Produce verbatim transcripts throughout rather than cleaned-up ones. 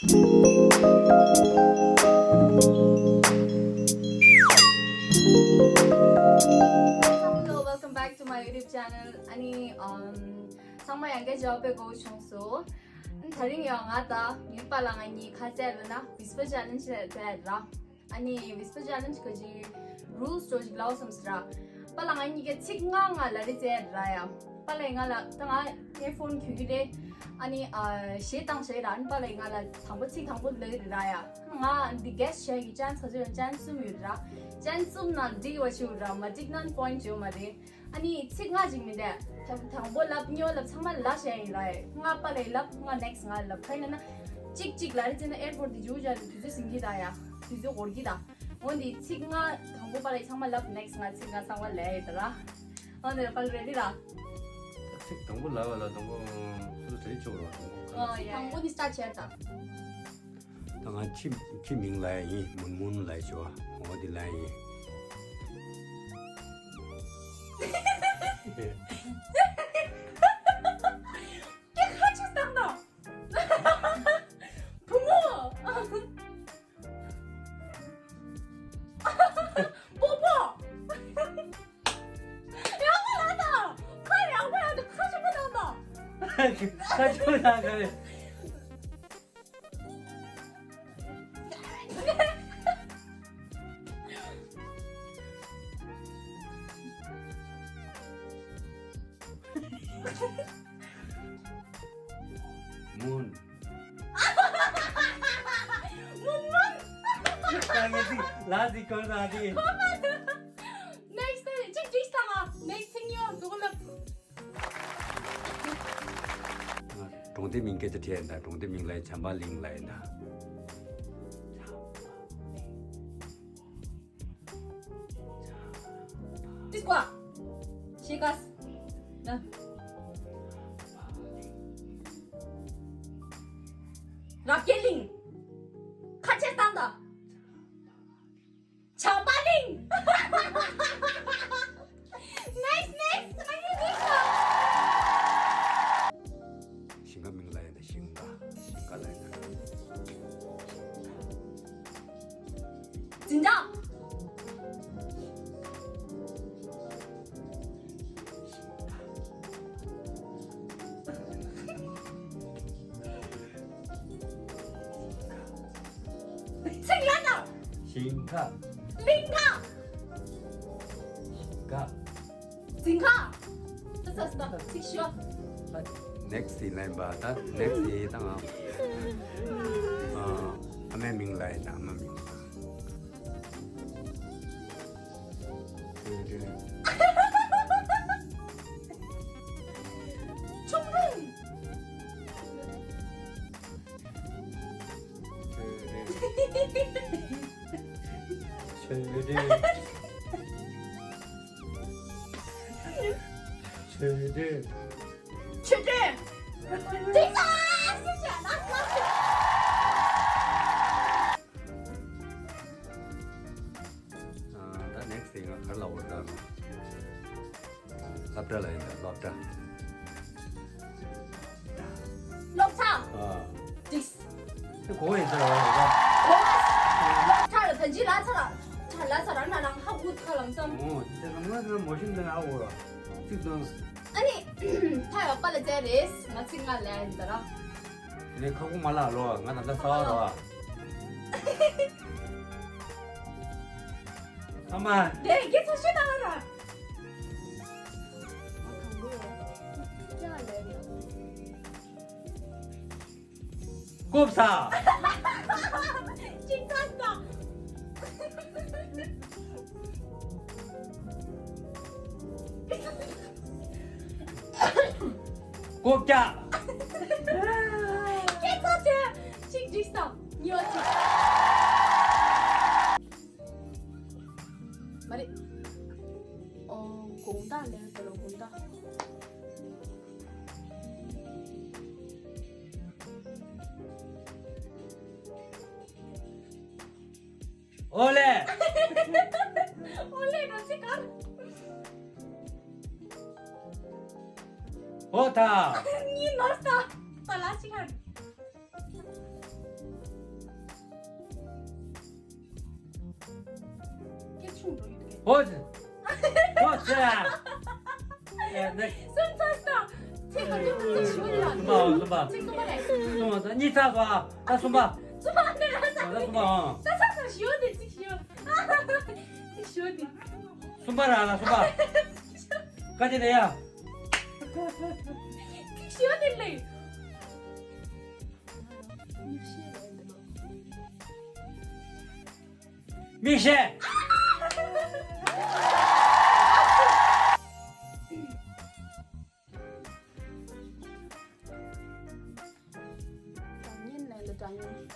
Hello, welcome back to my YouTube channel. ཨ་ནི་ཨམ་ཚང་མ་ཡང་བསྐྱར་འབྱོར་པའི་གོ་བྱུང་སོང་། ཨ་ནི་དེ་རིང་ཡང་ང་དང་ངའི་པཱ་ལགས་ང་གཉིས་ག་རེ་རྩེ་ཡ་ལབ་ན་Whisper Challenge རྩེ་ཡ་ར། ཨ་ནི་Whisper Challenge ག་ཅི་rules ཅིག་ལབ་བསམ་སོང་ར། པཱ་ལགས་ང་གཉིས་ཀས་ཚིག་ལྔ་ལྔ་ལབ་རེས་རྩེ་ཡ་ར་ཡ། པཱ་ལགས་ང་ལ་ད་ང་headphone གྱོན་གྱི་རེད། ཨ་ནི་ཨ་གཞས་བཏང་བྱས་ར། ཨ་ནི་པཱ་ལགས་ང་ལ་དང་པོ་ཚིག་དང་པོ་ལབ་རེད་ར་ཡ། ང་འདི་guess བྱེད་ཀྱི་chance ག་ཚོད་ཡོད། chance གསུམ་ཡོད་ར། chance གསུམ་ནང་འགྲིག་པ་བྱེད་ར། མ་འགྲིག་ན་point ཡོད་མ་རེད། ཨ་ནི་ཚིག་ལྔ་ཅིག་མི་འདུག་ད་དང་པོ་ལབ་གཉིས་པ་ལབ་ཚང་མ་ལབ་བྱས་ཡིན་ར་ཡ། ང་པཱ་ལགས་ལབ། ང་next ང་ལབ། ག་ཡིན་ན་གཅིག་གཅིག་ལབ་རེས་རྩེ་ན་airport དེ་མཇུག་བྱ་དུས་ཚོད་ཟིན་གྱི་ད་ཡ། དུས་ཚོད་འགོར་གྱི་ད། འོ་འདི་ཚིག་ལྔ་དང་པོ་པཱ་ལགས་ཚང་མ་ལབ། next ང་ཚིག་ལྔ་ཚང་མ་ལབ་ཡོད་ད་ར། འོ་འདི་ར་པཱ་ལགས་ready ར། ཚིག་དང་པོ་ལབ་པ་ལ་དང་པོ་སུ་དྲི་ཆོག་ར། དང་པོ་ག་ལ། ཨོ་ཡ། དང་པོ་ནི་start བྱས་ད། ད་ང་ཁྱི་ཁྱི་མིང་ལབ་ཡ་ཡིན། མུན་མུན་ལབ་ཡ་ཆོག་འོ་འདི་ལབ་ཡ་ཡིན། ཁྱི་ཁ་ཆུ་བཏང་དང་། བུ་མོ། པོ་པོ། ཡག་པོ་ལབ་དང་། ཁ་ཡག་པོ་ཡག་དང་། ཁ་ཆེན་པོ་བཏང་དང་། ཁ་ཆེན་པོ་བཏང་ག་རེ། མུན། མུན་མུན། ད་ངས་ཅིག་ལ་ཅིག་གོ་ན་དེ། next ཅིག་ཅིག་ས་ང་next ཚིག་ཉོ་འདུག་ལ། གྲོང་སྡེ་མིང་སྐད་ཆ་དྲིས་ཡིན་ད། གྲོང་སྡེ་མིང་ལ་བྱམས་པ་གླིང་ལ་ཡིན་ད། ཏིས་ཀ་ཤི་ཀ་ས་ན། རབ་རྒྱས་གླིང་། ཁ་ཆེ་སྟངས་དང་། བྱམས་པ་གླིང་། Nice, nice. ཞིང་ཁ་མིང་ལ་ཡིན་ད། ཞིང་ཁ། ཞིང་ཁ་ལ་ཡིན་ད། འཛིན་གྲྭ། ཚིག་ཡོད་ན། ཞིང་ཁ། གླིང་ཁ། ཞིང་ཁ། འཛིན་ཁ། ད་ས་ས་ད་ཚིག་ཤོ། next ཡིན་ལན་པ་ད། next ཡིན་ད་ང་། ཨ་མའི་མིང་ལ་ཡིན་ད། ཨ་མ་མིང་། ཆུང་རུང་། ཆོས་སྒྲོན། ཆོས་སྒྲོན། ཆོས་སྒྲོན། འགྲིག་ས། སུ་བྱས་ན་སུ་བྱས། ཨ། ད་next ཡིན་ང་ག་རེ་ལབ་དགོས་རེད་ད། སློབ་གྲྭ་ལ་ཡིན་ད། སློབ་གྲྭ། སློབ་གྲྭ། ཨ། འགྲིག་ས། དེ་གོ་ཡིན་ད་ར་བ། གོ་བ། སློབ་གྲྭ་ལ་ད་ཅི་ལབ་ཚར་ར། ད་ལབ་ཚར་ར་ན་རང་ཧ་གོ་ཁ་ལམ་སམ། ཨོ། དེ་ན་ང་ཚོ་མོ་ཤིན་དེ་ན་ཧ་གོ་ར། ཚིག་དང་། ཨ་ནི། ད་ཡོད་པ་ལ་བཙལ་རེད། ང་ཚིག་ལྔ་ལབ་ཡིན་ད་ར། ངས་ཁ་ཁུག་མ་ལབ་ལོ། ང་ད་ལྟ་ས་བ་ར་བ། ཨ་མ། དེ་རིང་སྐད་ཆ་བཤད་ན་ང་ར། ཀོབ་ས། ཅིག་ཚ་ས། ཀོབ་ཀྱ། སྐད་ཆ་བཤད། ཅིག་འགྲིག་ས། ཉོ་ཅིག་མ་རེད། ཨོ། དགོང་དག་ལས་དེ་ལ་དགོང་དག་ཨོ་ལེ། ཨོ་ལེ་ནོ་ཅི་གར། ཨོ་ཐ། ཉི་ནོ་ས། ད་ལ་ཅི་གར། ཧོ། ཧོ་ཚེ། ཨེ་ནེ། སུམ་ཚར་སོང་། ཚིག་ག་དུས་ཚིག་ཞུ་ཡ། སུམ་པ་སུམ་པ། ཚིག་སུམ་པ་རེད། སུམ་པ་གཉིས་ཚར་སོང་ཨ། ད་སུམ་པ། སུམ་པ་ཨ་ནེ་ར་ས། ད་སུམ་པ་ཨང་། ད་ས་ས་ཞུ་དེ་ཚིག་ཞུ། ཚིག་ཞུ་དེ། སུམ་པ་ར་ལ་སུམ་པ། ཀ་ཅི་ནེ་ཡ། ཚིག་ཞུ་དེ་ལེ། མིག་ཤེལ། སྒྲ་སྙན་ལས་འདི་སྒྲ་སྙན།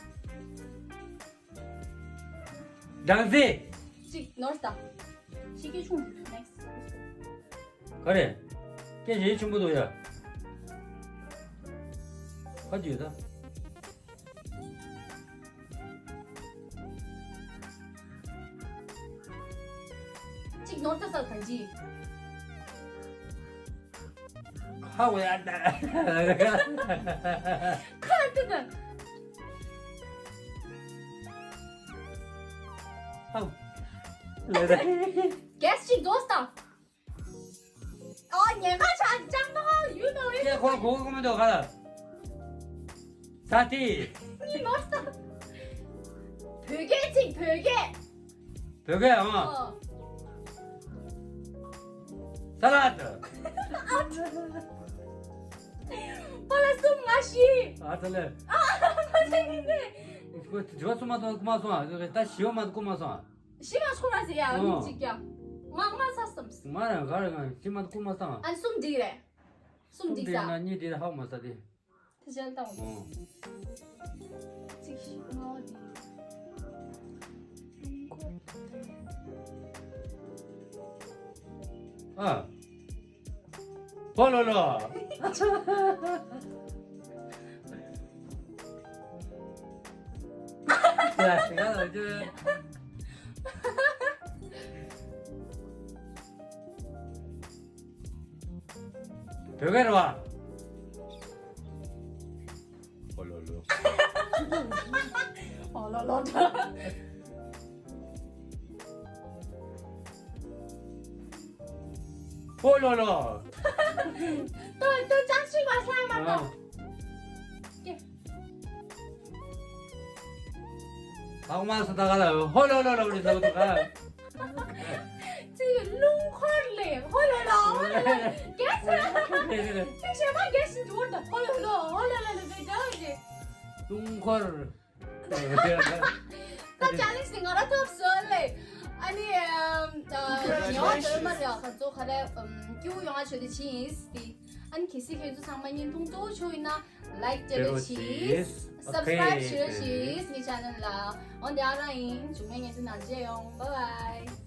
སྦྲང་རྩི། གཅིག་ནོར་ད། ཤི་ཀི་ཆུང་། next། ག་རེ། སྐད་ཆ་ཆེན་པོ་འདུག་ཡ། ཁ་རྒྱུས་ད། གཅིག་ནོར་ད་ས་གང་ཅི། ཁ་བ་ཡ་ད། ཁ་ཏི་ད། ཧའུ། ལེ་ད། གེས་གཅིག་དོ་ས། ཨོ་ཉེན་ཁ་ཆགས་ཅང་མ་ཡུལ་ནོ་ཡུལ། ཀྱེ་ཁོ་གོ་གོ་མི་འདུག་ག་ལ། ས་ཏི། ཉི་ནོར་ས། བོད་སྐད་ཅིག་བོད་སྐད། བོད་སྐད་ཨང་། ཨོ། ས་ལ་ཏི། པ་ལ་གསུམ་ང་ཤི། ཨ་ཙི་ལེ། ཨ་ཙི་ལེ་ནེ། ཁོ་དྲི་བ་གསུམ་མ་གཏོགས་ཀུ་མ་སོང་ཨ། ད་ཞི་བ་མ་གཏོགས་ཀུ་མ་སོང་ཨ། ཤི་མ་ཆོག་ན་ཟེར་ཡ། ཨོ། མི་གཅིག་ཀྱང་། ང་ང་ས་སམ། ང་རང་ག་རེ་ང་ཤི་མ་གཏོགས་ཀུ་མ་སོང་ཨ། ཨན་གསུམ་འགྲིག་རེད། གསུམ་འགྲིག་ས། ན་གཉིས་འདི་ཧ་མ་ས་དེ། ད་ཞལ་ལྟ་འོང་། ཨོ། གཅིག་ཤི་ང་འོ་དེ། ཨ། ཧོ་ལོ་ལོ། ཡ་ང་ལ་ཅི། བོད་སྐད་རེད་བ། ཨོ་ལོ་ལོ། ཨོ་ལོ་ལོ། ཨོ་ལོ་ལོ། ཏོ་ཏོ་ཅང་ཤི་མ་ཤ་མ་ཏོ། ཨ། ཀེ། ཨ་མ་སུ་ད་ག་ལ་ཧོ་ལོ་ལོ་ལོ་རེད་ཟེར་གི་འདུག་ག་ཅི་རླུང་འཁོར་ལས་ཧོ་ལོ་ལོ་ཧོ་ལོ་ལོ། གེ་སར། ཅི་ཞེ་མ་གེ་སར་འགྲོ་ད་ཧོ་ལོ་ལོ་ཧོ་ལོ་ལོ་ལོ་གེ་གེ་རེད། རླུང་འཁོར། ད་ཅ་ལེན་ཇི་ནི་ང་རང་ཐོབ་སོང་ལེ། ཨ་ནི་ཨམ་ཨ་ཡོང་བ་ཚོད་མ་རེད། ཁ་ཚོ་ཁ་རེ་ཨམ་ཀྱུ་ཡོང་བ་ཆོད་དེ་ཕྱིན་ཡིན་སི། ཨ་ནི་གལ་སྲིད་ཁྱེད་ཚོ་ཚང་མ་བརྙན་ཐུང་གཙོ་བོ་ཆོ་ཡིན་ན། ལའིཀ་བྱེད་རོགས་བྱེད། སབ་སི་ཀ་རེབ་བྱེད་རོགས་བྱེད་ངའི་ཆེ་ནལ་ལ། འོན་ཏེ་ཨ་རང་ཡིན། བྱུང་མེད་ངས་ཚོ་ནང་མཇལ་ཡོང་། བཱའི་བཱའི།